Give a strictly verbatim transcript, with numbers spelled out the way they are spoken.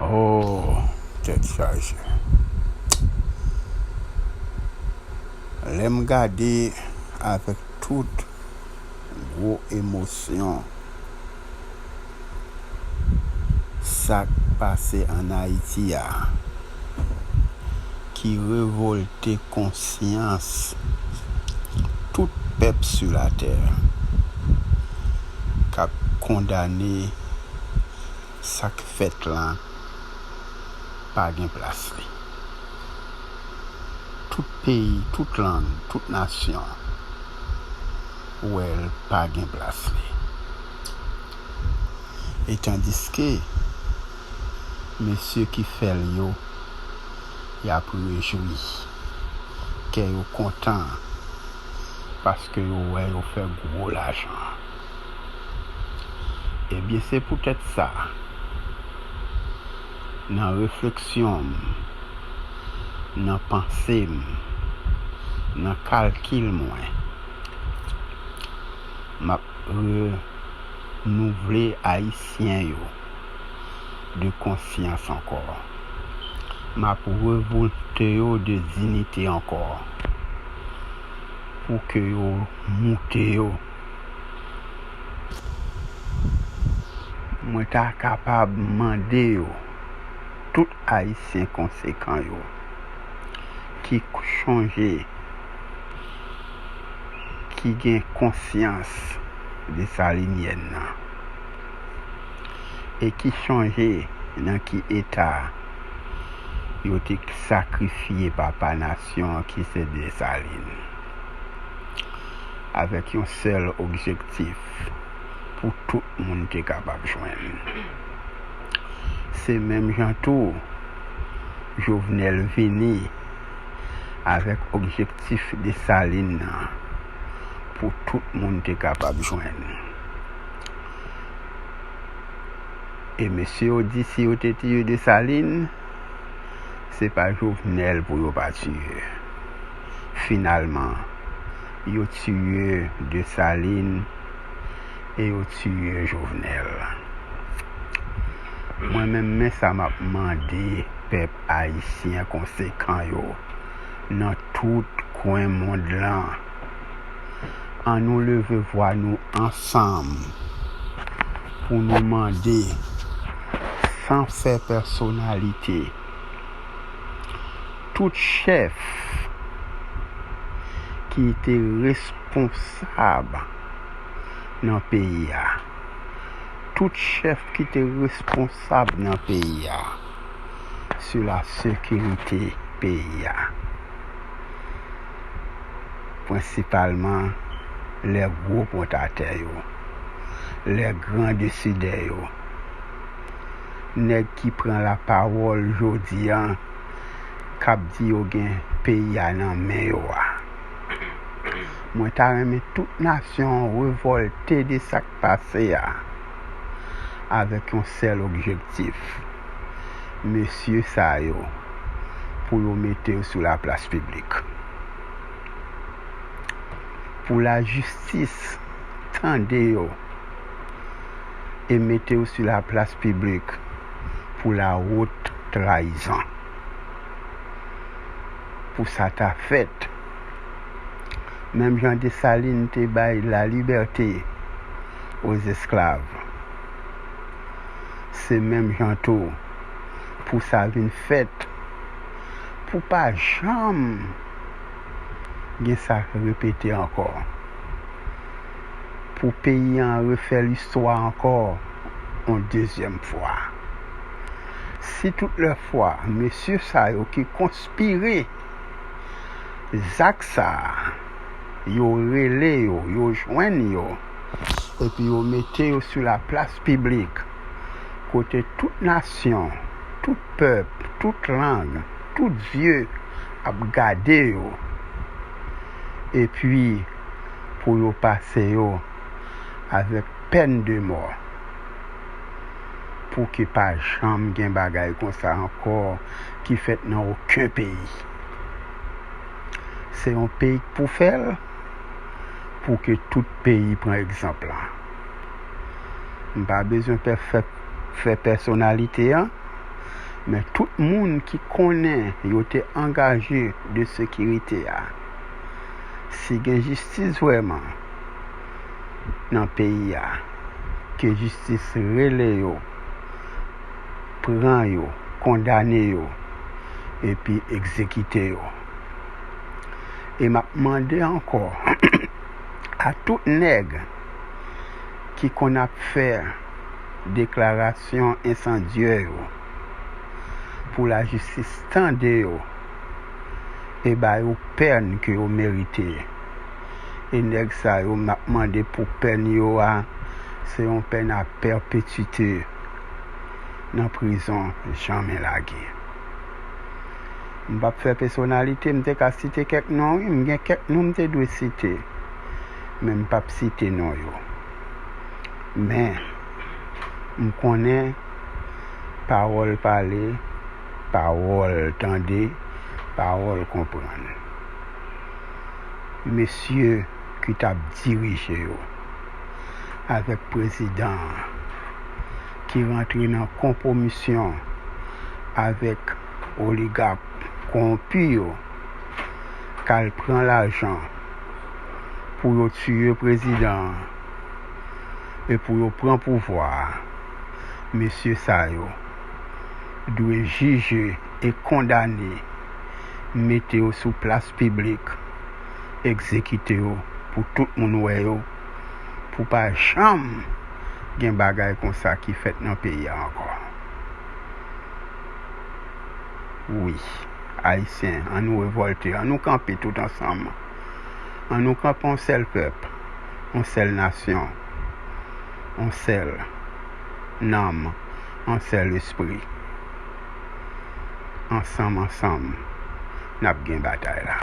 Oh, tèt chaje. Lè m gade avèk tout gwo emosyon sa k pase ann Ayiti a, ki revolte konsyans tout pèp sou latè, k ap kondane sa k fèt lan pa gen plas li. Tout peyi, tout lang, tout nasyon wè l pa gen plas li. E tandiske mesye ki fè l yo, y ap rejwi, kè yo kontan, paske yo wè yo fè gwo lajan. Ebyen, se poutèt sa, nan refleksyon m, nan panse m, nan kalkil mwen, m ap renouvle Ayisyen yo de konsyans ankò. M ap revolte yo de diyite ankò, pou ke yo moute yo. Mwen ta kapab mande yo, tout Ayisyen konsekan yo, ki chonje, ki gen konsyans desalinyèn nan, e ki chonje nan ki eta yo te sakrifye papa nasyon an, ki se Desalin, avèk yon sèl objektif, pou tout moun te kapab jwenn. Se menm jan tou, Jovenel vini avèk objektif Desalin nan, pou tout moun te kapab jwenn. E mesye yo di, si yo te tiye Desalin, se pa Jovenel pou yo pa tiye. Finalman, yo tiye Desalin e yo tiye Jovenel. Mwen menm, men sa m ap mande pèp ayisyen konsekan yo nan tout kwen mond lan. Ann nou leve vwa nou ansanm pou nou mande, san fè pèsonalite, tout chèf ki te responsab nan peyi a, tout chèf ki te responsab nan peyi a, sou la sekirite peyi a, prensipalman lè gwo pòtatè yo, lè gran desidè yo, nèg ki pran lapawòl jodi a, k ap di yo gen peyi a nan men yo a. Mwen ta renmen tout nasyon an revòlte de sa k pase a, avèk yon sèl objektif, mesye sa yo, pou yo mete yo sou laplas piblik, pou lajistis tande yo e mete yo sou laplas piblik pou la wot trayizon. Pou sa ta fèt, menm jan Desalin te bay lalibète o zesklav, se menm jan tou pou sa vin fèt, pou pa janm gen sa repete ankò, pou peyi an refè listwa ankò yon dezyèm fwa. Si tout lè fwa mesye sa yo ki konspire zak sa a, yo rele yo, yo jwenn yo, epi yo mete yo sou laplas piblik, kote tout nasyon, tout pèp, tout lang, tout zye ap gade yo, epi pou yo pase yo avèk pèn de mò, pou ke pa janm gen bagay konsa ankò ki fèt nan okenn peyi. Se yon peyi k pou fè l, pou ke tout peyi pran egzanp lan. M pa bezwen pè-, fè, fè pèsonalite an, Men tout moun ki konnen yo te an danje de sekirite a, si gen jistis vrèman nan peyi a, ke jistis rele yo, pran yo, kondane yo, epi egzekite yo. E m ap mande ankò a tout nèg ki konn ap fè deklarasyon ensandyè yo, pou lajistis tande yo e ba yo pèn ke yo merite. E nèg sa yo, m ap mande pou pèn yo a, se yon pèn a pèpetite nan prizon, janmen lage. M p ap fè pèsonalite, m te ka site kèk non, wi, m gen kèk non m te dwe site, men m p ap site non yo. Men, m konnen pawòl pale, pawòl tande, pawòl konprann. Mesye ki t ap dirije yo, avèk prezidan an, ki rantre nan konpwomisyon avèk oligak kowonpi yo, k al pran lajan pou yo tiye prezidan an e pou yo pran pouvwa a, mesye sa yo dwe jije e kondane, mete yo sou plas piblik, egzekite yo pou tout moun wè yo, pou pa janm gen bagay konsa ki fèt nan peyi a ankò. Wi, Ayisyen, ann nou revòlte, ann nou kanpe tout ansanm. Ann nou kanpe yon sèl pèp, yon sèl nasyon, yon sèl nanm, yon sèl espri. Ansanm, ansanm, n ap gen batay la.